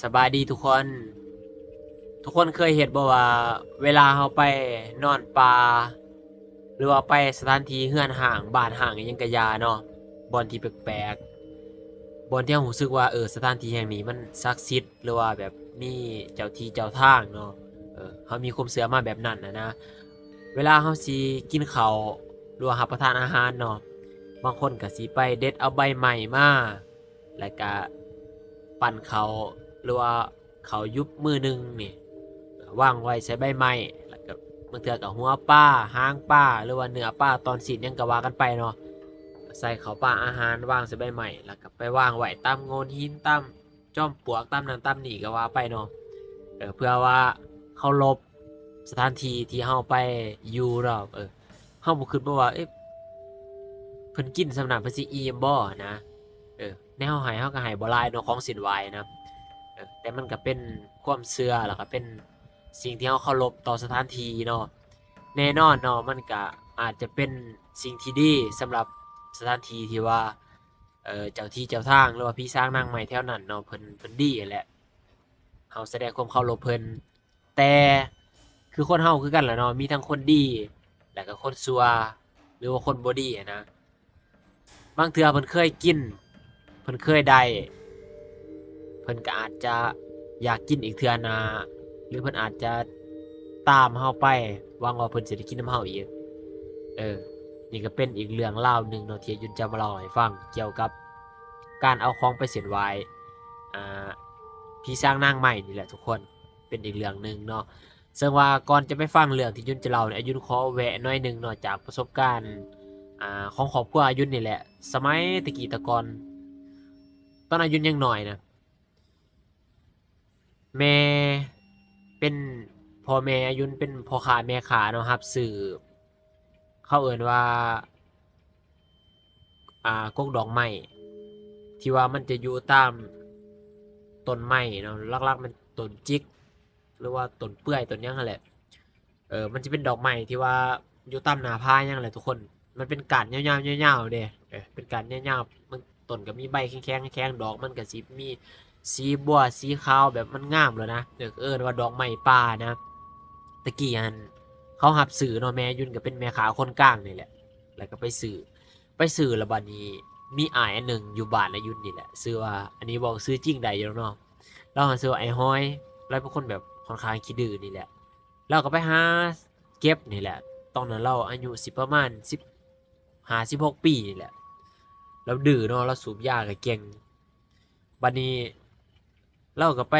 ສະບາຍດີທຸກຄົນ. ທຸກຄົນເຄີຍເຮັດບໍ່ວ່າ ເວລາເຮົາໄປນອນປ່າ ຫຼືວ່າໄປສະຖານທີ່ເຮືອນຮ້າງ ບ້ານຮ້າງ ອີ່ຫຍັງກະຢ່າເນາະ, ບ່ອນທີ່ແປກໆ ບ່ອນທີ່ເຮົາຮູ້ສຶກວ່າ ເອີ ສະຖານທີ່ແຫ່ງນີ້ມັນສັກສິດ ຫຼືວ່າແບບມີເຈົ້າທີ່ເຈົ້າທາງເນາະ, ເອີ ເຮົາມີຄວາມເຊື່ອມາແບບນັ້ນນະນະ. ເວລາເຮົາຊິກິນເຂົ້າ ຫຼືວ່າຮັບປະທານອາຫານເນາະ, ບາງຄົນກະຊິໄປເດັດເອົາໃບໄມ້ມາ ແລ້ວກະປັ້ນເຂົ້າ ຫຼືວ່າເຂົ້າຢຸບມືໜຶ່ງນີ້ ວາງໄວ້ໃສ່ໃບໄມ້ ແລ້ວກະບາງເທື່ອກະຫົວປາ, ຫາງປາ ຫຼືວ່າເນື້ອປາ, ຕອນຊີ້ນ ຫຍັງກະວ່າກັນໄປເນາະ, ໃສ່ເຂົ້າປາອາຫານ ວາງໃສ່ໃບໄມ້ ແລ້ວກະໄປວາງໄວ້ຕາມໂງ່ນຫີນ ຕາມຈອມປວກ ຕາມນັ້ນຕາມນີ້ກະວ່າໄປເນາະ, ເອີ ເພື່ອວ່າເຄົາລົບ ສະຖານທີ່ທີ່ເຮົາໄປຢູ່ເນາະ, ເອີ ເຮົາບໍ່ຄິດບໍ່ວ່າ ເອີ ເພິ່ນກິນສ່ຳນັ້ນເພິ່ນຊິອີ່ມບໍ່ນະ, ເອີ ແນວເຮົາໃຫ້ ເຮົາກະໃຫ້ບໍ່ຫຼາຍເນາະ ຂອງເສັ້ນຫວາຍນະ, ເອີ ແຕ່ມັນກະເປັນຄວາມເຊື່ອ ແລ້ວກະເປັນສິ່ງທີ່ເຮົາເຄົາລົບຕໍ່ສະຖານທີ່ເນາະ. ແນ່ນອນເນາະ ມັນກະອາດຈະເປັນສິ່ງທີ່ດີສຳລັບສະຖານທີ່ທີ່ວ່າ ເອີ ເຈົ້າທີ່ເຈົ້າທາງ ຫຼືວ່າຜີສາງນາງໄມ້ແຖວນັ້ນເນາະ ເພິ່ນ ເພິ່ນດີຫັ້ນແຫຼະ, ເຮົາສະແດງຄວາມເຄົາລົບເພິ່ນ. ແຕ່ຄືຄົນເຮົາຄືກັນແຫຼະເນາະ, ມີທັງຄົນດີ ແລ້ວກະຄົນຊົ່ວ ຫຼືວ່າຄົນບໍ່ດີຫັ້ນນະ. ບາງເທື່ອເພິ່ນເຄີຍກິນ ເພິ່ນເຄີຍໄດ້ ເພິ່ນກະອາດຈະຢາກກິນອີກເທື່ອໜ້າ ຫຼືເພິ່ນອາດຈະຕາມເຮົາໄປ ຫວັງວ່າເພິ່ນຊິໄດ້ກິນນຳເຮົາອີກ. ເອີ ນີ້ກະເປັນອີກເລື່ອງລາວໜຶ່ງເນາະ ທີ່ອາຍຸນຈະມາເລົ່າໃຫ້ຟັງ ກ່ຽວກັບການເອົາຂອງໄປເສັ້ນຫວາຍ ອາ ຜີສາງນາງໄມ້ນີ້ແຫຼະທຸກຄົນ, ເປັນອີກເລື່ອງໜຶ່ງເນາະ. ເຊິ່ງວ່າກ່ອນຈະໄປຟັງເລື່ອງທີ່ອາຍຸນຈະເລົ່ານີ້ ອາຍຸນຂໍແວະໜ້ອຍໜຶ່ງເນາະ ຈາກປະສົບການ ອາ ຂອງຄອບຄົວອາຍຸນນີ້ແຫຼະ. ສະໄໝແຕ່ກີ້ແຕ່ກ່ອນ ຕອນອາຍຸນຍັງນ້ອຍນະ ແມ່ເປັນ ພໍ່ແມ່ອາຍຸນເປັນພໍ່ຄ້າແມ່ຄ້າເນາະ, ຮັບຊື້ ເຂົາເອີ້ນວ່າ ອ່າ ກົກດອກໄມ້ ທີ່ວ່າມັນຈະຢູ່ຕາມຕົ້ນໄມ້ເນາະ, ຫຼັກໆແມ່ນຕົ້ນຈິກ ຫຼືວ່າຕົ້ນເປື່ອຍ ຕົ້ນຫຍັງຫັ້ນແຫຼະ. ເອີ ມັນຈະເປັນດອກໄມ້ທີ່ວ່າຢູ່ຕາມໜ້າຜາຫຍັງແຫຼະທຸກຄົນ, ມັນເປັນກ້ານຍາວໆ ຍາວໆເດ້, ເອີ ເປັນກ້ານຍາວໆ ມັນ ຕົ້ນກະມີໃບແຂງໆ ແຂງ ດອກມັນກະຊິມີສີບົວ ສີຂາວ ແບບມັນງາມແລ້ວນະ, ເອີ ເອີ້ນວ່າດອກໄມ້ປ່ານະ. ແຕ່ກີ້ຫັ້ນເຂົາຮັບຊື້ເນາະ, ແມ່ອາຍຸນກະເປັນແມ່ຄ້າຄົນກາງນີ້ແຫຼະ ແລ້ວກະໄປຊື້ ໄປຊື້ແລ້ວບາດນີ້ ມີອ້າຍອັນໜຶ່ງຢູ່ບ້ານອາຍຸນນີ້ແຫຼະ ຊື່ວ່າ ອັນນີ້ເວົ້າຊື່ຈິງໄດ້ຢູ່ດອກເນາະ, ລາວເອີ້ນຊື່ວ່າອ້າຍຫອຍ, ລາວເປັນຄົນແບບຂ້ອນຂ້າງຂີ້ດື້ນີ້ແຫຼະ. ລາວກະໄປຫາເກັບນີ້ແຫຼະ, ຕອນນັ້ນລາວອາຍຸຊິປະມານສິບຫ້າ ສິບຫົກປີນີ້ແຫຼະ. ລາວດື້ເນາະ, ລາວສູບຢາກະເກັ່ງ. ບາດນີ້ລາວກະໄປ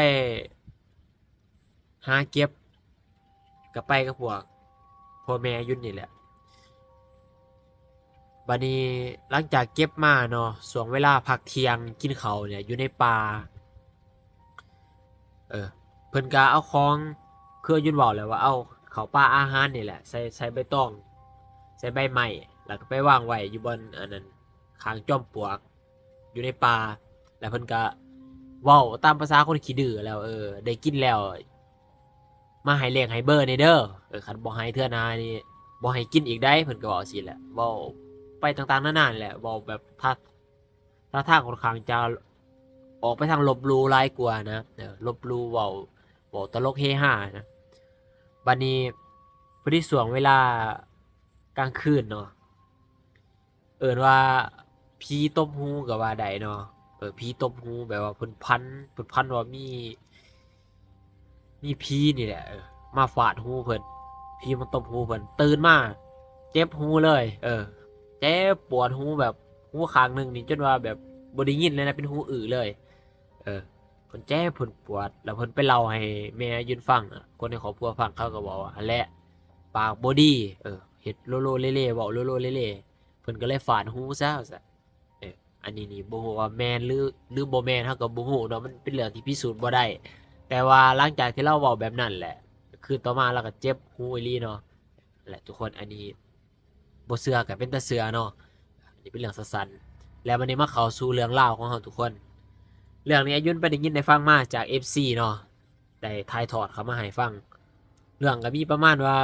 ຫາເກັບ ກະໄປກັບພວກພໍ່ແມ່ອາຍຸນນີ້ແຫຼະ. ບາດນີ້ຫຼັງຈາກເກັບມາເນາະ, ຊ່ວງເວລາພັກທ່ຽງກິນເຂົ້ານີ້ແຫຼະ ຢູ່ໃນປ່າ, ເອີ ເພິ່ນກະເອົາຂອງ ຄືອາຍຸນເວົ້າແຫຼະວ່າ ເອົາເຂົ້າປາອາຫານນີ້ແຫຼະ ໃສ່ ໃສ່ໃບຕອງ ໃສ່ໃບໄມ້ ແລ້ວກະໄປວາງໄວ້ຢູ່ບ່ອນອັນນັ້ນ ຂ້າງຈອມປວກ ຢູ່ໃນປ່າ. ແລ້ວເພິ່ນກະເວົ້າຕາມພາສາຄົນຂີ້ດື້ແຫຼະ, ເອີ ໄດ້ກິນແລ້ວມາໃຫ້ເລກໃຫ້ເບີແດ່ເດີ, ເອີ ຄັນບໍ່ໃຫ້ເທື່ອໜ້ານີ້ບໍ່ໃຫ້ກິນອີກໃດ, ເພິ່ນກະເວົ້າຊີ້ແຫຼະ. ເວົ້າໄປຕ່າງໆນານາແຫຼະ, ເວົ້າແບບທ່າ ທ່າທາງຂ້ອນຂ້າງຈະອອກໄປທາງລົບຫຼູ່ຫຼາຍກວ່ານະ, ເອີ ລົບຫຼູ່ ເວົ້າ ເວົ້າຕະຫຼົກເຮຮານະ. ບາດນີ້ພໍດີຊ່ວງເວລາກາງຄືນເນາະ, ເອີ້ນວ່າຜີຕົບຫູກະວ່າໄດ້ເນາະ, ເອີ ຜີຕົບຫູ ແບບວ່າເພິ່ນຝັນ ເພິ່ນຝັນວ່າມີ ມີຜີນີ້ແຫຼະ ເອີ ມາຟາດຫູເພິ່ນ, ຜີມາຕົບຫູເພິ່ນ, ຕື່ນມາເຈັບຫູເລີຍ, ເອີ ເຈັບປວດຫູ ແບບຫູຂ້າງໜຶ່ງນີ້ ຈົນວ່າແບບບໍ່ໄດ້ຍິນເລີຍນະ, ເປັນຫູອື້ເລີຍ. ເອີ ເພິ່ນເຈັບເພິ່ນປວດ ແລ້ວເພິ່ນໄປເລົ່າໃຫ້ແມ່ອາຍຸນຟັງ, ຄົນໃນຄອບຄົວຟັງ ເຂົາກະເວົ້າວ່າ ຫັ້ນແຫຼະ ປາກບໍ່ດີ, ເອີ ເຮັດໂລໂລເລເລ ເວົ້າໂລໂລເລເລ, ເພິ່ນກະເລີຍຟາດຫູຊະ ວ່າຊັ້ນ. ເອີ ອັນນີ້ນີ້ບໍ່ຮູ້ວ່າແມ່ນ ຫຼື ຫຼືບໍ່ແມ່ນ ເຮົາກະບໍ່ຮູ້ເນາະ, ມັນເປັນເລື່ອງທີ່ພິສູດບໍ່ໄດ້. ແຕ່ວ່າຫຼັງຈາກທີ່ລາວເວົ້າແບບນັ້ນແຫຼະ ຄືຕໍ່ມາລາວກະເຈັບຫູອີ່ຫຼີເນາະ. ແຫຼະທຸກຄົນ, ອັນນີ້ບໍ່ເຊື່ອກະເປັນຕາເຊື່ອເນາະ, ອັນນີ້ເປັນເລື່ອງສັ້ນໆ. ແລ້ວບາດນີ້ມາເຂົ້າສູ່ເລື່ອງລາວຂອງເຮົາທຸກຄົນ. ເລື່ອງນີ້ອາຍຸນໄປໄດ້ຍິນໄດ້ຟັງມາຈາກເອັຟຊີເນາະ, ໄດ້ຖ່າຍທອດເຂົ້າມາໃຫ້ຟັງ. ເລື່ອງກະມີປະມານວ່າ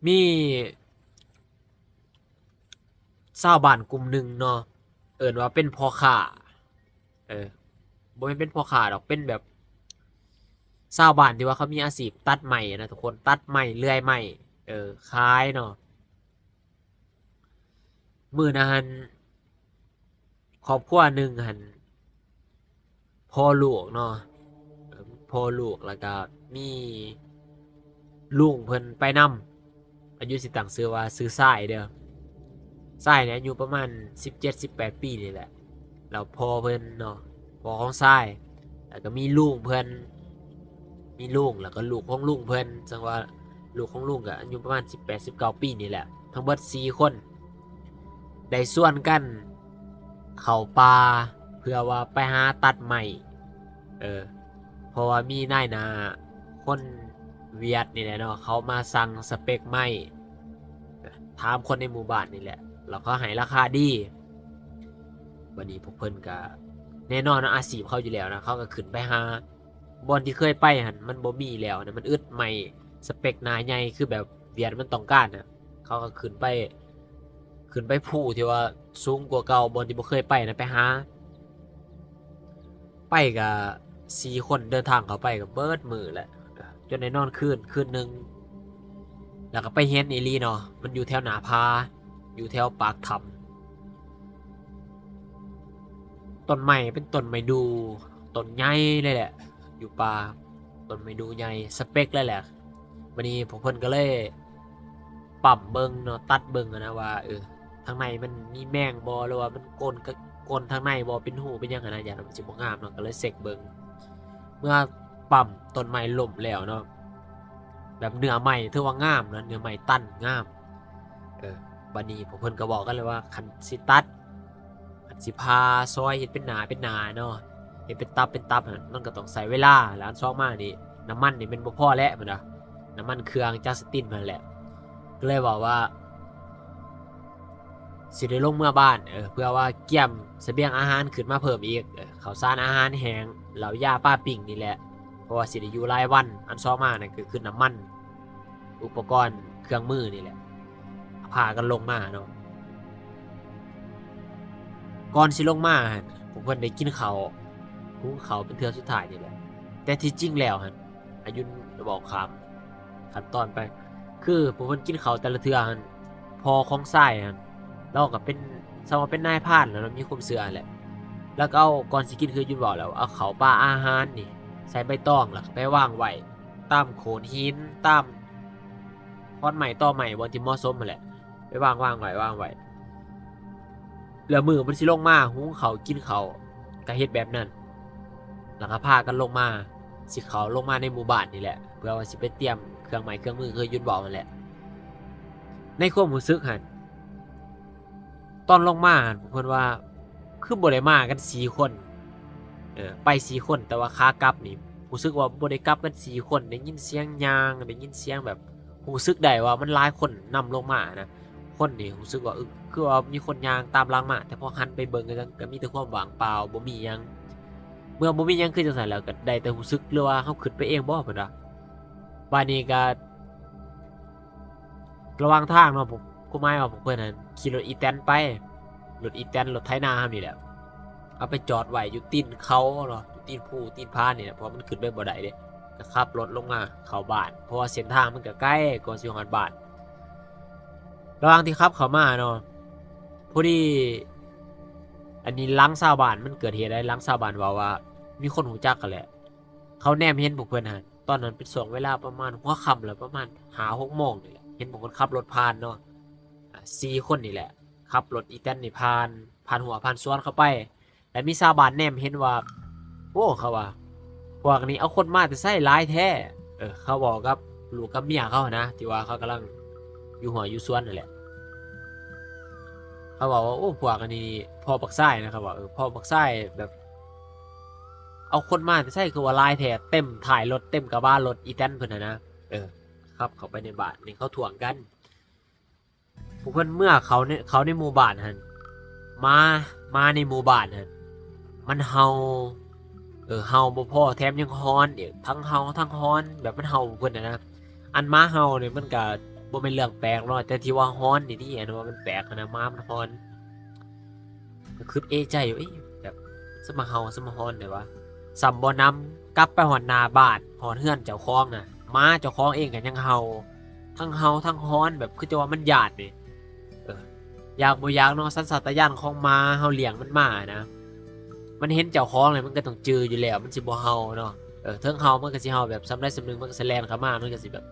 ມີ ຊາວບ້ານກຸ່ມໜຶ່ງເນາະ, ເອີ້ນວ່າເປັນພໍ່ຄ້າ, ເອີ ບໍ່ແມ່ນເປັນພໍ່ຄ້າດອກ ເປັນແບບຊາວບ້ານທີ່ວ່າເຂົາມີອາຊີບຕັດໄມ້ນະທຸກຄົນ ຕັດໄມ້ ເລື່ອຍໄມ້ ເອີ ຂາຍເນາະ. ມື້ນັ້ນຫັ້ນ ຄອບຄົວໜຶ່ງຫັ້ນ ພໍ່ລູກເນາະ ເອີ ພໍ່ລູກ ແລ້ວກະມີລຸງເພິ່ນໄປນຳ ອາຍຸ ຊິຕັ້ງຊື່ວ່າຊື່ຊາຍເດີ ຊາຍນີ້ອາຍຸປະມານສິບເຈັດ ສິບແປດປີນີ້ແຫຼະ ແລ້ວພໍ່ເພິ່ນເນາະ ພໍ່ຂອງຊາຍ ແລ້ວກະມີລຸງເພິ່ນ ມີລຸງ ແລ້ວກະລູກຂອງລຸງເພິ່ນ ຈັ່ງວ່າລູກຂອງລຸງກະອາຍຸປະມານສິບແປດ ສິບເກົ້າປີນີ້ແຫຼະ ທັງເບິດສີ່ຄົນ ໄດ້ຊວນກັນເຂົ້າປ່າ ເພື່ອວ່າໄປຫາຕັດໄມ້ ເອີ ເພາະວ່າມີນາຍໜ້າຄົນຫວຽດນີ້ແຫຼະເນາະ ເຂົາມາສັ່ງສະເປັກໄມ້ ຖາມຄົນໃນໝູ່ບ້ານນີ້ແຫຼະ ແລ້ວເຂົາໃຫ້ລາຄາດີ. ບັດນີ້ພວກເພິ່ນກະ ແນ່ນອນເນາະ ອາຊີບເຂົາຢູ່ແລ້ວນະ ເຂົາກະຂຶ້ນໄປຫາ ບ່ອນທີ່ເຄີຍໄປຫັ້ນມັນບໍ່ມີແລ້ວນະ ມັນອຶດໄມ້ສະເປັກໜ້າໃຫຍ່ ຄືແບບຫວຽດມັນຕ້ອງການນະ ເຂົາກະຂຶ້ນໄປ ຂຶ້ນໄປພູທີ່ວ່າສູງກວ່າເກົ່າ ບ່ອນທີ່ບໍ່ເຄີຍໄປນະ ໄປຫາ ໄປກະສີ່ຄົນ ເດີນທາງເຂົ້າໄປກະເບິດມື້ແຫຼະ ຈົນໄດ້ນອນຄືນ ຄືນໜຶ່ງ ແລ້ວກະໄປເຫັນອີ່ຫຼີເນາະ ມັນຢູ່ແຖວໜ້າຜາ ຢູ່ແຖວປາກຖ້ຳ ຕົ້ນໄມ້ເປັນຕົ້ນໄມ້ດູ່ ຕົ້ນໃຫຍ່ເລີຍແຫຼະ ຢູ່ປ່າ ຕົ້ນໄມ້ດູ່ໃຫຍ່ ສະເປັກເລີຍແຫຼະ. ບັດນີ້ພວກເພິ່ນກະເລີຍປ້ຳເບິ່ງເນາະ ຕັດເບິ່ງຫັ້ນນະວ່າ ເອີ ທາງໃນມັນມີແມງບໍ່ ຫຼືວ່າມັນໂກນ ໂກນທາງໃນບໍ່ ເປັນຮູເປັນຫຍັງຫັ້ນນະ ຢ້ານວ່າມັນຊິບໍ່ງາມເນາະ ກະເລີຍເຊັກເບິ່ງ. ເມື່ອປ້ຳຕົ້ນໄມ້ລົ້ມແລ້ວເນາະ ແບບເນື້ອໄມ້ຖືວ່າງາມນະ ເນື້ອໄມ້ຕັນງາມ ເອີ ບັດນີ້ພວກເພິ່ນກະບອກກັນເລີຍວ່າ ຄັນຊິຕັດ ຄັນຊິຜ່າຊອຍເຮັດເປັນໜ້າເປັນໜ້າເນາະ ເຮັດເປັນຕັບເປັນຕັບຫັ້ນ ມັນກະຕ້ອງໃຊ້ເວລາ ແລ້ວອັນສອງມານີ້ ນ້ຳມັນນີ້ແມ່ນບໍ່ພໍແຫຼະ ເພິ່ນວ່າ ນ້ຳມັນເຄື່ອງຈັກສະຕິນຫັ້ນແຫຼະ ກະເລີຍເວົ້າວ່າ ຊິໄດ້ລົງເມືອບ້ານ ເອີ ເພື່ອວ່າກຽມສະບຽງອາຫານຂຶ້ນມາເພີ່ມອີກ ເອີ ເຂົ້າສານອາຫານແຫ້ງ ເຫຼົ້າຢາປາປີ້ງນີ້ແຫຼະ ເພາະວ່າຊິໄດ້ຢູ່ຫຼາຍວັນ. ອັນສອງມານັ້ນກະຄືນ້ຳມັນ ອຸປະກອນເຄື່ອງມືນີ້ແຫຼະ ພາກັນລົງມາເນາະ. ກ່ອນຊິລົງມາຫັ້ນ ພວກເພິ່ນໄດ້ກິນເຂົ້າ ຫຸງເຂົ້າເປັນເທື່ອສຸດທ້າຍນີ້ແຫຼະ ແຕ່ທີ່ຈິງແລ້ວຫັ້ນ ອາຍຸນເວົ້າຂ້າມຂັ້ນຕອນໄປ ຄືພວກເພິ່ນກິນເຂົ້າແຕ່ລະເທື່ອຫັ້ນ ພໍ່ຂອງຊາຍຫັ້ນ ລາວກະເປັນ ສ່ຳວ່າເປັນນາຍພານແລ້ວເນາະ ມີຄວາມເຊື່ອຫັ້ນແຫຼະ ລາວກະເອົາ ກ່ອນຊິກິນ ຄືອາຍຸນເວົ້າແລ້ວ ເອົາເຂົ້າປາອາຫານນີ້ໃສ່ໃບຕອງ ແລ້ວກະໄປວາງໄວ້ຕາມໂຂດຫີນ ຕາມ ຂອນໄມ້ ຕໍໄມ້ ບ່ອນທີ່ເໝາະສົມຫັ້ນແຫຼະ ໄປວາງ ວາງໄວ້ ວາງໄວ້ ແລ້ວມື້ເພິ່ນຊິລົງມາຫຸງເຂົ້າກິນເຂົ້າ ກະເຮັດແບບນັ້ນ ແລ້ວກະພາກັນລົງມາ ຊິເຂົ້າລົງມາໃນໝູ່ບ້ານນີ້ແຫຼະ ເພື່ອວ່າຊິໄປຕຽມເຄື່ອງໄມ້ເຄື່ອງມື ຄືອາຍຸນເວົ້າຫັ້ນແຫຼະ. ໃນຄວາມຮູ້ສຶກຫັ້ນ ຕອນລົງມາຫັ້ນ ເພິ່ນວ່າ ຄືບໍ່ໄດ້ມາກັນສີ່ຄົນ ເອີ ໄປສີ່ຄົນ ແຕ່ວ່າຂາກັບນີ້ ຮູ້ສຶກວ່າບໍ່ໄດ້ກັບກັນສີ່ຄົນ ໄດ້ຍິນສຽງຍ່າງ ໄດ້ຍິນສຽງແບບ ຮູ້ສຶກໄດ້ວ່າມັນຫຼາຍຄົນນຳລົງມານະ ຄົນນີ້ຮູ້ສຶກວ່າ ເອີ ຄືວ່າມີຄົນຍ່າງຕາມຫຼັງມາ ແຕ່ພໍຫັນໄປເບິ່ງກະ ກະມີແຕ່ຄວາມວ່າງເປົ່າ ບໍ່ມີຫຍັງ ເມື່ອບໍ່ມີຫຍັງຄືຈັ່ງຊັ້ນແລ້ວ ກະໄດ້ແຕ່ຮູ້ສຶກ ຫຼືວ່າເຮົາຄິດໄປເອງບໍ ເພິ່ນວ່າ. ບາດນີ້ກະ ລະຫວ່າງທາງເນາະ ພວກ ຄວາມໝາຍວ່າພວກເພິ່ນຫັ້ນຂີ່ລົດອີແຕນໄປ ລົດອີແຕນ ລົດໄຖນາເຮົານີ້ແຫຼະ ເອົາໄປຈອດໄວ້ຢູ່ຕີນເຂົາເນາະ ຢູ່ຕີນພູຕີນຜານີ້ແຫຼະ ເພາະວ່າມັນຂຶ້ນໄປບໍ່ໄດ້ເດ້ ກະຂັບລົດລົງມາເຂົ້າບ້ານ ເພາະວ່າເສັ້ນທາງມັນກະໄກ ກວ່າຊິຮອດບ້ານ. ລະຫວ່າງທີ່ຂັບເຂົ້າມາເນາະ ພໍດີ ອັນນີ້ຫຼັງຊາວບ້ານ ມັນເກີດເຫດໃດ ຫຼັງຊາວບ້ານເວົ້າວ່າ ມີຄົນຮູ້ຈັກຫັ້ນແຫຼະ ເຂົາແນມເຫັນພວກເພິ່ນຫັ້ນ ຕອນນັ້ນເປັນຊ່ວງເວລາປະມານຫົວຄ່ຳແລ້ວ ປະມານຫ້າຫົກໂມງນີ້ແຫຼະ ເຫັນພວກເພິ່ນຂັບລົດຜ່ານເນາະ ອ່າ ສີ່ຄົນນີ້ແຫຼະ ຂັບລົດອີແຕນນີ້ຜ່ານ ຜ່ານຮົ້ວຜ່ານສວນເຂົ້າໄປ ແລະມີຊາວບ້ານແນມເຫັນວ່າ ໂອ້ ເຂົາວ່າ ພວກນີ້ເອົາຄົນມາແຕ່ໃສຫຼາຍແທ້ ເອີ ເຂົາເວົ້າກັບລູກກັບເມຍເຂົາຫັ້ນນະ ທີ່ວ່າເຂົາກຳລັງຢູ່ຮົ້ວຢູ່ສວນຫັ້ນແຫຼະ ເຂົາເວົ້າວ່າ ໂອ້ ພວກອັນນີ້ພໍ້ບັກຊາຍນະ ເຂົາວ່າ ເອີ ພໍ້ບັກຊາຍແບບ ເອົາຄົນມາແຕ່ໃສຄືວ່າຫຼາຍແທ້ ເຕັມທ້າຍລົດ ເຕັມກະບະລົດອີແຕນເພິ່ນຫັ້ນນະ ເອີ ຂັບເຂົ້າໄປໃນບ້ານນີ້ ເຂົາທ້ວງກັນ ພວກເພິ່ນເມືອເຂົ້າໃນ ເຂົ້າໃນໝູ່ບ້ານຫັ້ນ ໝາ ໝາໃນໝູ່ບ້ານຫັ້ນ ມັນເຫົ່າ ເອີ ເຫົ່າບໍ່ພໍ ແຖມຍັງຫອນອີກ ທັງເຫົ່າທັງຫອນ ແບບມັນເຫົ່າເພິ່ນຫັ້ນນະ ອັນໝາເຫົ່ານີ້ມັນກະບໍ່ແມ່ນເລື່ອງແປກເນາະ ແຕ່ທີ່ວ່າຫອນນີ້ຕິ ອັນວ່າມັນແປກຫັ້ນນະ ໝາມັນຫອນ ກະຄຶດເອໃຈຢູ່ ເອີ ແບບ ສະມາເຫົ່າ ສະມາຫອນແທ້ວະ ຊ້ຳບໍ່ນຳ ກັບໄປຮອດໜ້າບ້ານ ຮອດເຮືອນເຈົ້າຂອງນະ ໝາເຈົ້າຂອງເອງກໍຍັງເຫົ່າ ທັງເຫົ່າທັງຫອນ ແບບຄືຈະວ່າມັນຢ້ານນີ້. ເອີ ຢາກບໍ່ຢາກເນາະ ສັນຊາດຕະຍານຂອງໝາ ເຮົາລ້ຽງມັນມານະ ມັນເຫັນເຈົ້າຂອງແລ້ວ ມັນກໍຕ້ອງຈື່ຢູ່ແລ້ວ ມັນຊິບໍ່ເຫົ່າເນາະ. ເອີ ເຖິງເຫົ່າ ມັນກໍຊິເຫົ່າແບບສ່ຳໃດສ່ຳໜຶ່ງ ມັນກໍຊິແລ່ນເຂົ້າມາ ມັນກໍຊິແບບ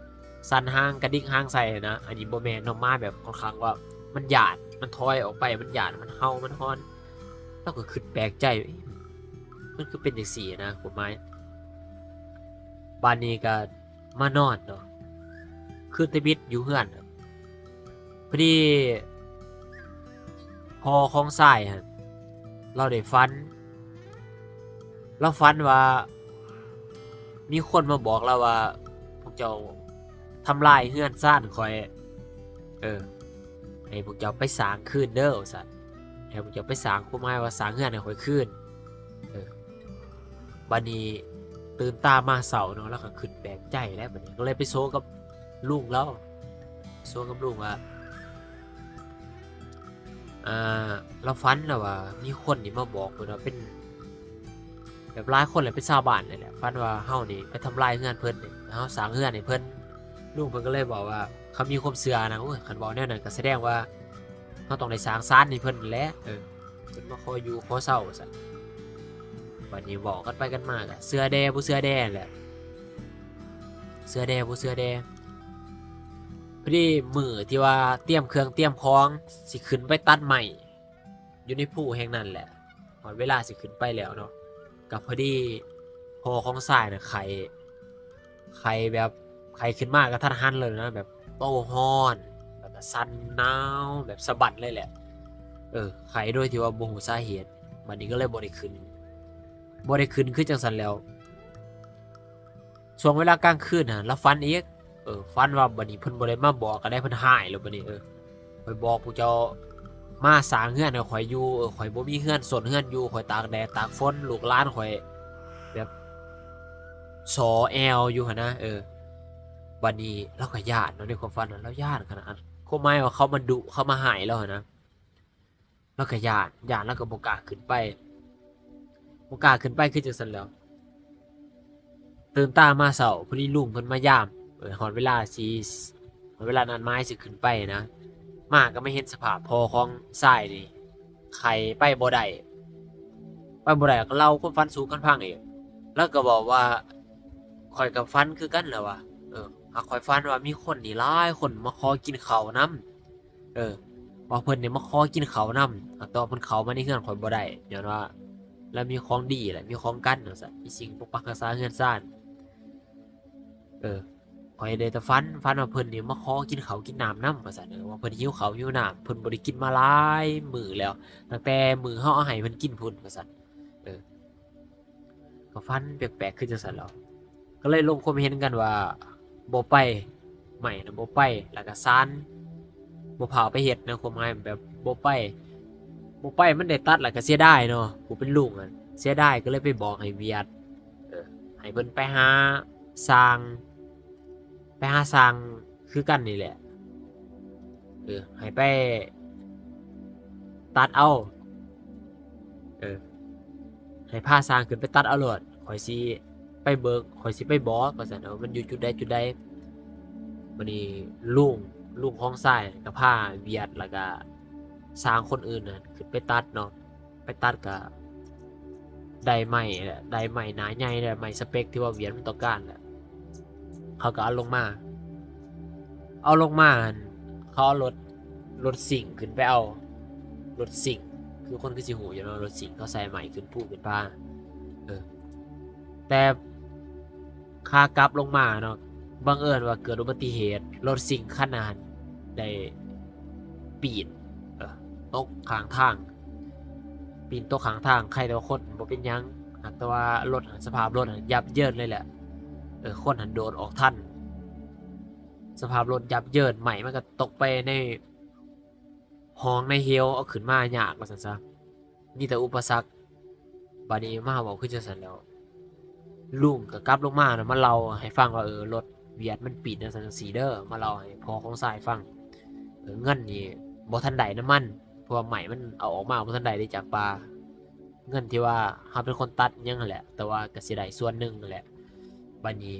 ສັ່ນຫາງ ກະດິກຫາງໃສ່ນະ. ອັນນີ້ບໍ່ແມ່ນເນາະ ໝາແບບຂ້ອນຂ້າງວ່າມັນຢ້ານ ມັນຖອຍອອກໄປ ມັນຢ້ານ ມັນເຫົ່າ ມັນຫອນ. ລາວກໍຄິດແປກໃຈ ເອີ ມັນຄືເປັນຈັ່ງຊີ້ນະ ຄວາມໝາຍ. ບາດນີ້ກໍມານອນເນາະ ຄືນທຳອິດຢູ່ເຮືອນ. ພໍດີພໍ່ຂອງຊາຍຫັ້ນ ລາວໄດ້ຝັນ ລາວຝັນວ່າມີຄົນມາບອກລາວວ່າ ພວກເຈົ້າທຳລາຍເຮືອນຊານຂ້ອຍ ເອີ ໃຫ້ພວກເຈົ້າໄປສ້າງຄືນເດີ ວ່າຊັ້ນ ໃຫ້ພວກເຈົ້າໄປສ້າງ ຄວາມໝາຍວ່າສ້າງເຮືອນໃຫ້ຂ້ອຍຄືນ. ເອີ ບາດນີ້ຕື່ນຕາມາເຊົ້າເນາະ ລາວກໍຄິດແປກໃຈແລ້ວ ບາດນີ້ກໍເລີຍໄປໂຊກັບລຸງລາວ ໂຊກັບລຸງວ່າ ອ່າ ລາວຝັນນະວ່າມີຄົນນີ້ມາບອກເພິ່ນວ່າເປັນ ແບບຫຼາຍຄົນແຫຼະ ເປັນຊາວບ້ານນີ້ແຫຼະ ຝັນວ່າເຮົານີ້ໄປທຳລາຍເຮືອນເພິ່ນ ເຮົາສ້າງເຮືອນໃຫ້ເພິ່ນ. ລຸງເພິ່ນກໍເລີຍບອກວ່າ ເຂົາມີຄວາມເຊື່ອນະ ໂອ້ຍ ຄັນເວົ້າແນວນັ້ນກໍສະແດງວ່າເຮົາຕ້ອງໄດ້ສ້າງສານໃຫ້ເພິ່ນແຫຼະ ເອີ ເພິ່ນມາຂໍຢູ່ຂໍເຊົາ ວ່າຊັ້ນ. ບາດນີ້ເວົ້າກັນໄປກັນມາກໍເຊື່ອແດ່ບໍ່ເຊື່ອແດ່ແຫຼະ ເຊື່ອແດ່ບໍ່ເຊື່ອແດ່. ພໍດີມື້ທີ່ວ່າຕຽມເຄື່ອງຕຽມຂອງ ຊິຂຶ້ນໄປຕັດໄມ້ຢູ່ໃນພູແຫ່ງນັ້ນແຫຼະ ຮອດເວລາຊິຂຶ້ນໄປແລ້ວເນາະ ກໍພໍດີພໍ່ຂອງຊາຍນະໄຂ້ ໄຂ້ແບບ ໄຂ້ຂຶ້ນມາກະທັນຫັນເລີຍນະ ແບບໂຕຮ້ອນ ແລ້ວກະສັ່ນໜາວ ແບບສະບັ້ນເລີຍແຫຼະ ເອີ ໄຂ້ໂດຍທີ່ວ່າບໍ່ຮູ້ສາເຫດ. ບາດນີ້ກໍເລີຍບໍ່ໄດ້ຂຶ້ນ ບໍ່ໄດ້ຂຶ້ນຄືຈັ່ງຊັ້ນແລ້ວ. ຊ່ວງເວລາກາງຄືນຫັ້ນ ລາວຝັນອີກ ເອີ ຝັນວ່າບາດນີ້ເພິ່ນບໍ່ໄດ້ມາບອກກໍໄດ້ ເພິ່ນຮ້າຍແລ້ວບາດນີ້ ເອີ ຂ້ອຍບອກພວກເຈົ້າມາສ້າງເຮືອນໃຫ້ຂ້ອຍຢູ່ ເອີ ຂ້ອຍບໍ່ມີເຮືອນຊົນເຮືອນຢູ່ ຂ້ອຍຕາກແດດຕາກຝົນ ລູກຫຼານຂ້ອຍແບບສໍ່ແອວຢູ່ຫັ້ນນະ ເອີ ບາດນີ້ລາວກໍຢ້ານເນາະ ໃນຄວາມຝັນນະ ລາວຢ້ານຂະໜາດ ຄວາມໝາຍວ່າເຂົາມາດຸ ເຂົາມາຮ້າຍລາວຫັ້ນນະ ລາວກໍຢ້ານ ຢ້ານລາວກໍບໍ່ກ້າຂຶ້ນໄປ ບໍ່ກ້າຂຶ້ນໄປຄືຈັ່ງຊັ້ນແລ້ວ. ຕື່ນຕາມາເຊົ້າ ພໍດີລຸງເພິ່ນມາຢາມ ເອີ ຮອດເວລາຊິ ຮອດເວລານັດໝາຍຊິຂຶ້ນໄປນະ ມາກໍມາເຫັນສະພາບພໍ່ຂອງຊາຍນີ້ ໄຂ້ໄປບໍ່ໄດ້ ໄປບໍ່ໄດ້ ກໍເລົ່າຄວາມຝັນສູ່ກັນຟັງອີກ. ລາວກໍເວົ້າວ່າ ຂ້ອຍກໍຝັນຄືກັນແຫຼະວ່າ ເອີ ຫາກຂ້ອຍຝັນວ່າມີຄົນນີ້ຫຼາຍຄົນມາຂໍກິນເຂົ້ານຳ ເອີ ວ່າເພິ່ນນີ້ມາຂໍກິນເຂົ້ານຳ ຫາກແຕ່ວ່າເພິ່ນເຂົ້າມາໃນເຮືອນຂ້ອຍບໍ່ໄດ້ ຍ້ອນວ່າລາວມີຂອງດີແຫຼະ ມີຂອງກັນ ວ່າຊັ້ນ ມີສິ່ງປົກປັກຮັກສາເຮືອນຊານ. ເອີ ຂ້ອຍໄດ້ແຕ່ຝັນ ຝັນວ່າເພິ່ນນີ້ມາຂໍກິນເຂົ້າກິນນ້ຳນຳ ວ່າຊັ້ນ ເອີ ວ່າເພິ່ນຫິວເຂົ້າຫິວນ້ຳ ເພິ່ນບໍ່ໄດ້ກິນມາຫຼາຍມື້ແລ້ວ ຕັ້ງແຕ່ມື້ເຮົາເອົາໃຫ້ເພິ່ນກິນພຸ້ນ ວ່າຊັ້ນ ເອີ ກໍຝັນແປກໆຄືຈັ່ງຊັ້ນແຫຼ້ວ ກໍເລີຍລົງຄວາມເຫັນກັນວ່າບໍ່ໄປ ໄມ້ນະບໍ່ໄປ ແລ້ວກໍສານບໍ່ພາໄປເຮັດນະ ຄວາມໝາຍແບບບໍ່ໄປ ບໍ່ໄປມັນໄດ້ຕັດ ແລ້ວກໍເສຍດາຍເນາະ ຜູ້ເປັນລຸງຫັ້ນເສຍດາຍ ກໍເລີຍໄປບອກໃຫ້ຫວຽດ ເອີ ໃຫ້ເພິ່ນໄປຫາຊ່າງ ໄປຫາຊ່າງຄືກັນນີ້ແຫຼະ ເອີ ໃຫ້ໄປຕັດເອົາ ເອີ ໃຫ້ພາຊ່າງຂຶ້ນໄປຕັດເອົາໂລດ ຂ້ອຍຊິໄປເບີກ ຂ້ອຍຊິໄປບອກ ວ່າຊັ້ນ ເອີ ມັນຢູ່ຈຸດໃດຈຸດໃດ. ບາດນີ້ລຸງ ລຸງຂອງຊາຍກໍພາຫວຽດ ແລ້ວກໍຊ່າງຄົນອື່ນນະຂຶ້ນໄປຕັດເນາະ ໄປຕັດກະໄດ້ໄມ້ແຫຼະ ໄດ້ໄມ້ໜ້າໃຫຍ່ແຫຼະ ໄມ້ສະເປັກທີ່ວ່າຫວຽດມັນຕ້ອງການແຫຼະ ເຂົາກະເອົາລົງມາ ເອົາລົງມາຫັ້ນ ເຂົາເອົາລົດ ລົດຊິງຂຶ້ນໄປເອົາ ລົດຊິງ ຄືຄົນຄືຊິຮູ້ຢູ່ເນາະ ລົດຊິງເຂົາໃສ່ໄມ້ຂຶ້ນພູຂຶ້ນຜາ ເອີ ແຕ່ ຂາກັບລົງມາເນາະ ບັງເອີນວ່າເກີດອຸບັດຕິເຫດ ລົດຊິງຄັນນັ້ນໄດ້ປີນ ເອີ ຕົກຂ້າງທາງ ປີນຕົກຂ້າງທາງ ໃຄແຕ່ວ່າຄົນບໍ່ເປັນຫຍັງ ຫາກແຕ່ວ່າລົດ ສະພາບລົດຫັ້ນຍັບເຢິນເລີຍແຫຼະ ເອີ ຄົນຫັ້ນໂດດອອກທັນ ສະພາບລົດຍັບເຢິນ ໄມ້ມັນກໍຕົກໄປໃນຮ່ອງໃນເຫວ ເອົາຂຶ້ນມາຍາກວ່າຊັ້ນຊະ. ມີແຕ່ອຸປະສັກ. ບາດນີ້ມາເວົ້າຄືຈັ່ງຊັ້ນແລ້ວ ລຸງກໍກັບລົງມານະ ມາເລົ່າໃຫ້ຟັງວ່າ ເອີ ລົດຫວຽດມັນປີນຈັ່ງຊັ້ນຈັ່ງຊີ້ເດີ ມາເລົ່າໃຫ້ພໍ່ຂອງຊາຍຟັງ ເອີ ເງິນນີ້ບໍ່ທັນໄດ້ນຳມັນ ເພາະວ່າໄມ້ມັນເອົາອອກມາບໍ່ທັນໄດ້ເດ້ຈາກປ່າ ເງິນທີ່ວ່າເຮົາເປັນຄົນຕັດຫຍັງຫັ້ນແຫຼະ ແຕ່ວ່າກໍຊິໄດ້ສ່ວນໜຶ່ງຫັ້ນແຫຼະ. ບາດນີ້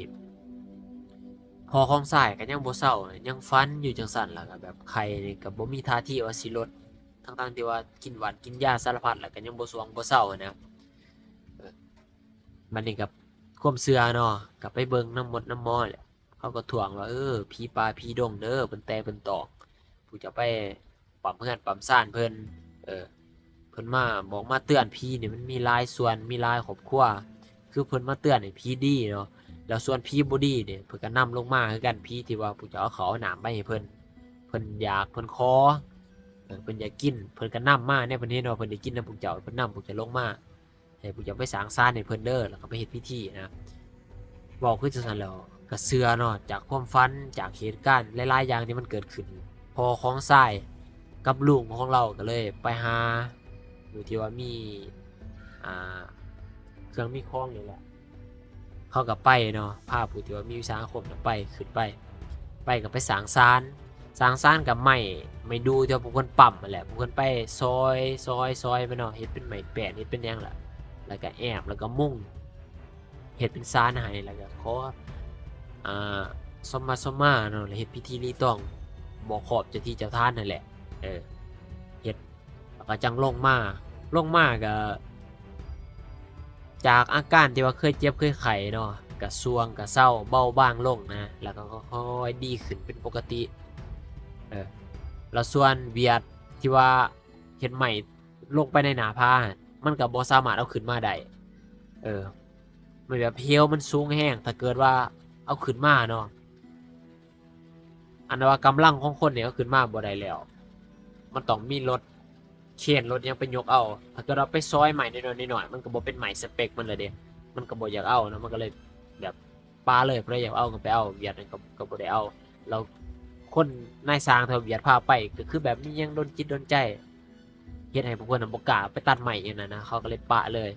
ພໍ່ຂອງຊາຍກໍຍັງບໍ່ເຊົາ ຍັງຝັນຢູ່ຈັ່ງຊັ້ນ ແລ້ວກໍແບບໄຂ້ນີ້ກໍບໍ່ມີທ່າທີວ່າຊິລົດ ທັງໆທີ່ວ່າກິນຫວັດກິນຢາສາລະພັດ ແລ້ວກໍຍັງບໍ່ສວງບໍ່ເຊົາຫັ້ນນະ. ເອີ ບາດນີ້ກໍຄວາມເຊື່ອເນາະ ກໍໄປເບິ່ງນຳໝົດນຳໝໍແຫຼະ ເຂົາກໍທ້ວງວ່າ ເອີ ຜີປ່າຜີດົງເດີ ເພິ່ນແຕ່ເພິ່ນຕອງ ຜູ້ເຈົ້າໄປປ້ຳເຮືອນປ້ຳຊານເພິ່ນ ເອີ ເພິ່ນມາບອກມາເຕືອນ ຜີນີ້ມັນມີຫຼາຍສ່ວນ ມີຫຼາຍຄອບຄົວ ຄືເພິ່ນມາເຕືອນໃຫ້ຜີດີເນາະ ແລ້ວສ່ວນຜີບໍ່ດີນີ້ ເພິ່ນກໍນຳລົງມາຄືກັນ ຜີທີ່ວ່າພວກເຈົ້າເອົາເຂົ້າເອົານ້ຳໄປໃຫ້ເພິ່ນ ເພິ່ນຢາກ ເພິ່ນຂໍ ເອີ ເພິ່ນຢາກກິນ ເພິ່ນກໍນຳມາ ແນວເພິ່ນເຫັນວ່າເພິ່ນໄດ້ກິນນຳພວກເຈົ້າ ເພິ່ນນຳພວກເຈົ້າລົງມາ ໃຫ້ພວກເຈົ້າໄປສ້າງສານໃຫ້ເພິ່ນເດີ ແລ້ວກໍໄປເຮັດພິທີນະ. ເວົ້າຄືຈັ່ງຊັ້ນແລ້ວ ກໍເຊື່ອເນາະ ຈາກຄວາມຝັນ ຈາກເຫດການຫຼາຍໆຢ່າງທີ່ມັນເກີດຂຶ້ນ ພໍ່ຂອງຊາຍກັບລຸງຂອງລາວກໍເລີຍໄປຫາ ຢູ່ທີ່ວ່າມີ ອ່າ ເຄື່ອງມີຂອງນີ້ແຫຼະ ເຂົາກໍໄປເນາະ ພາຜູ້ທີ່ວ່າມີວິຊາອາຄົມນະໄປ ຂຶ້ນໄປ ໄປກໍໄປສ້າງສານ ສ້າງສານກັບໄມ້ ໄມ້ດູ່ທີ່ວ່າພວກເພິ່ນປ້ຳຫັ້ນແຫຼະ ພວກເພິ່ນໄປຊອຍ ຊອຍ ຊອຍໄປເນາະ ເຮັດເປັນໄມ້ແປ້ນ ເຮັດເປັນຫຍັງລະ ແລ້ວກໍແອ້ມ ແລ້ວກໍມຸງ ເຮັດເປັນສານໃຫ້ ແລ້ວກໍຂໍ ອ່າ ສົມມາສົມມາເນາະ ແລ້ວເຮັດພິທີລີຕອງ ບອກຂອບເຈົ້າທີ່ເຈົ້າທານຫັ້ນແຫຼະ ເອີ ເຮັດ ແລ້ວກໍຈັ່ງລົງມາ ລົງມາກໍ ຈາກອາການທີ່ວ່າເຄີຍເຈັບເຄີຍໄຂ້ເນາະ ກະຊ່ວງກະເຊົາເບົາບາງລົງນະ ແລ້ວກໍຄ່ອຍໆດີຂຶ້ນເປັນປົກກະຕິ ເອີ ແລ້ວສ່ວນຫວຽດທີ່ວ່າເຮັດໄໝ້ລົງໄປໃນໜ້າຜາ ມັນກໍບໍ່ສາມາດເອົາຂຶ້ນມາໄດ້ ເອີ ມັນແບບເຫວມັນສູງແຮງ ຖ້າເກີດວ່າເອົາຂຶ້ນມາເນາະ ອັນວ່າກຳລັງຂອງຄົນນີ້ເອົາຂຶ້ນມາບໍ່ໄດ້ແລ້ວ ມັນຕ້ອງມີລົດເຄນລົດຫຍັງໄປຍົກເອົາ ຖ້າເກີດວ່າໄປຊອຍໄມ້ນ້ອຍໆ ນ້ອຍໆ ມັນກໍບໍ່ເປັນໄມ້ສະເປັກມັນລະເດ້ ມັນກໍບໍ່ຢາກເອົາເນາະ ມັນກໍເລີຍແບບປະເລີຍ ຜູ້ໃດຢາກເອົາກໍໄປເອົາ ຫວຽດນັ້ນກໍ ກໍບໍ່ໄດ້ເອົາ ແລ້ວຄົນນາຍຊ່າງທີ່ວ່າຫວຽດພາໄປ ກໍຄືແບບມີຫຍັງດົນຈິດດົນໃຈ ເຮັດໃຫ້ພວກເພິ່ນນະບໍ່ກ້າໄປຕັດໄມ້ຫຍັງນັ້ນນະ ເຂົາກໍເລີຍປະເລີຍ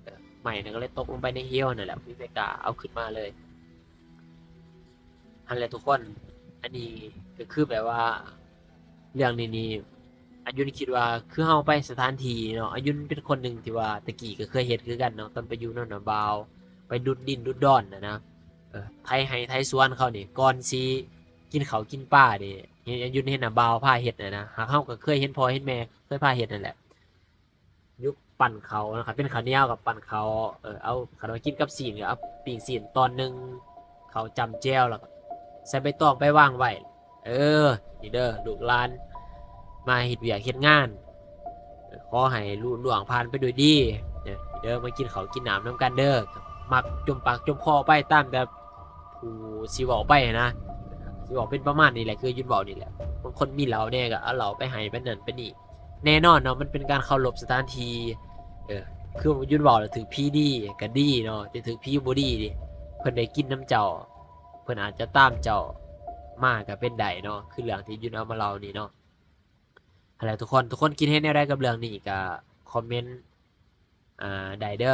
ເອີ ໄມ້ນັ້ນກໍເລີຍຕົກລົງໄປໃນເຫວນັ້ນແຫຼະ ບໍ່ມີໃຜກ້າເອົາຂຶ້ນມາເລີຍ. ຫັ້ນແຫຼະທຸກຄົນ ອັນນີ້ກໍຄືແບບວ່າ ເລື່ອງນີ້ນີ້ ອາຍຸນຄິດວ່າຄືເຮົາໄປສະຖານທີ່ເນາະ ອາຍຸນເປັນຄົນໜຶ່ງທີ່ວ່າແຕ່ກີ້ກໍເຄີຍເຮັດຄືກັນເນາະ ຕອນໄປຢູ່ນຳນ້າບ່າວ ໄປດຸດດິນດຸດດອນນະນະ ເອີ ໄຖໄຮ່ໄຖສວນເຂົານີ້ ກ່ອນຊິກິນເຂົ້າກິນປານີ້ ເຫັນອາຍຸນເຫັນນ້າບ່າວພາເຮັດນະນະ ຫາກເຮົາກໍເຄີຍເຫັນພໍ່ເຫັນແມ່ເຄີຍພາເຮັດນັ້ນແຫຼະ. ຍຸກປັ້ນເຂົ້ານະ ຄັນເປັນເຂົ້າໜຽວກໍປັ້ນເຂົ້າ ເອີ ເອົາ ຄັນວ່າກິນກັບຊີ້ນກໍເອົາປີ້ງຊີ້ນຕອນໜຶ່ງ ເຂົ້າຈ້ຳແຈ່ວ ແລ້ວກໍໃສ່ໃບຕອງໄປວາງໄວ້ ເອີ ນີ້ເດີ ລູກຫຼານມາເຮັດວຽກເຮັດງານ ຂໍໃຫ້ລຸລ່ວງຜ່ານໄປດ້ວຍດີ ເດີ ມາກິນເຂົ້າກິນນ້ຳນຳກັນເດີ ມັກຈົມປາກຈົມຄໍໄປຕາມແບບ ຜູ້ຊິເວົ້າໄປຫັ້ນນະ ຊິເວົ້າເປັນປະມານນີ້ແຫຼະ ຄືອາຍຸນເວົ້ານີ້ແຫຼະ ບາງຄົນມີເຫຼົ້າແດ່ກໍເອົາເຫຼົ້າໄປໃຫ້ ໄປນັ້ນໄປນີ້ ແນ່ນອນເນາະ ມັນເປັນການເຄົາລົບສະຖານທີ່ ເອີ ຄືອາຍຸນເວົ້າແລ້ວ ຖືກຜີດີກໍດີເນາະ ແຕ່ຖືກຜີບໍ່ດີນີ້ ເພິ່ນໄດ້ກິນນຳເຈົ້າ ເພິ່ນອາດຈະຕາມເຈົ້າມາກໍເປັນໄດ້ເນາະ ຄືເລື່ອງທີ່ອາຍຸນເອົາມາເລົ່ານີ້ເນາະ. ຫັ້ນແຫຼະທຸກຄົນ ທຸກຄົນຄິດເຫັນແນວໃດກັບເລື່ອງນີ້ກໍຄອມເມັນ ອ່າ ໄດ້ເດີ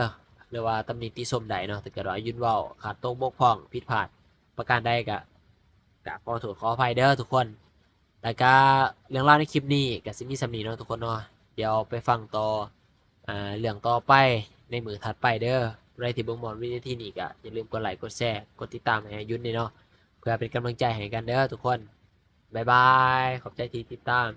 ຫຼືວ່າຕຳໜິຕິຊົມໄດ້ເນາະ ຖ້າເກີດວ່າອາຍຸນເວົ້າຂາດຕົກບົກຜ່ອງ ຜິດພາດປະການໃດກະ ກະຂໍໂທດຂໍອະໄພເດີທຸກຄົນ. ແລ້ວກະເລື່ອງລາວໃນຄລິບນີ້ກະຊິມີສ່ຳນີ້ເນາະທຸກຄົນເນາະ ດຽວໄປຟັງຕໍ່ ອ່າ ເລື່ອງຕໍ່ໄປໃນມື້ຖັດໄປເດີ. ຜູ້ໃດທີ່ເບິ່ງຮອດວິນາທີນີ້ກະຢ່າລືມກົດໄລ ກົດແຊ ກົດຕິດຕາມໃຫ້ອາຍຸນແດ່ເນາະ ເພື່ອເປັນກຳລັງໃຈໃຫ້ກັນເດີທຸກຄົນ. ບາຍບາຍ ຂອບໃຈທີ່ຕິດຕາມ.